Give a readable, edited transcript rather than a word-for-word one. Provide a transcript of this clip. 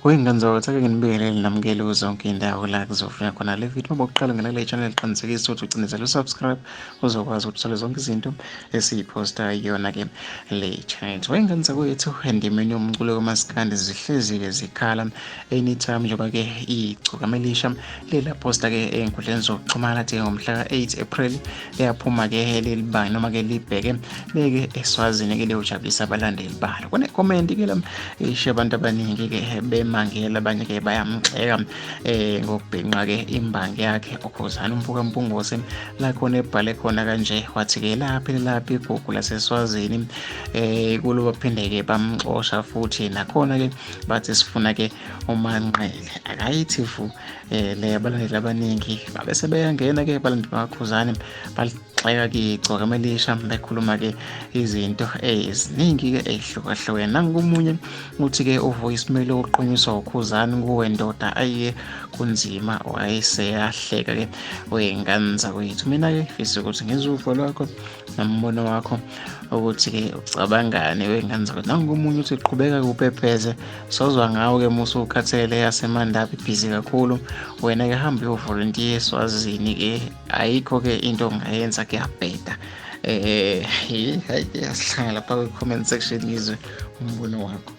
Wey'ngane zakwethu, ake nginibingelele namukele kuzo zonke iy'ndawo la kuzofika khona le video. Uma uqala ungena kule channel, qinisekisa ukuthi ucindezela u-subscribe uzokwazi ukuthi uthole zonke izinto esiyiphosta kuyona-ke le channel. Wey'ngane zakwethu, endimeni yomculo kamaskandi zihlezi-ke zikhala anytime, njengoba-ke igcokama elisha lela posta-ke ey'nkundleni zokuxhumana thi ngomhla ka-8 April liyaphuma-ke leli banga noma-ke libheke beke eSwazini-ke liyojabulisa abalandeli balo. Kune-comment-ke la isho abantu abaningi-ke bemangela, abanye-ke bayamgxeka ngokubhinqa-ke imbangi yakhe uKhuzani umfoka Mpungose, la khona ebhale khona kanje wathi-ke laphi laphi igugu laseSwazini kulo baphinde-ke bamxosha futhi nakhona-ke bathi sifuna-ke uManqele akayithi vu le. Abalandeli abaningi babe sebeyangena-ke abalandeli bakaKhuzani baligxeka-ke igcokama elisha, bekhuluma-ke izinto eziningi-ke ey'hlukahlukene. Nangomunye uthi-ke u-voicemail oqhunyiswa uKhuzani kuwe ndoda ayiye kunzima, wayeseyahleka-ke wey'ngane zakwethu. Mina-ke ngifisa ukuthi ngizwe uvo lwakho nombono wakho ukuthi-ke ucabangani wey'ngane zakwethu. Nangomunye uthi qhubeka kuphepheze sozwa ngawo-ke musu ukhathele yaseMandaba ibhizi kakhulu, wena-ke hamba uyovolontiya eSwazini-ke, ayikho-ke into ongayenza, kuyabheda. Hayi, asihlangana lapha kwi-comment section ngizwe umbono wakho.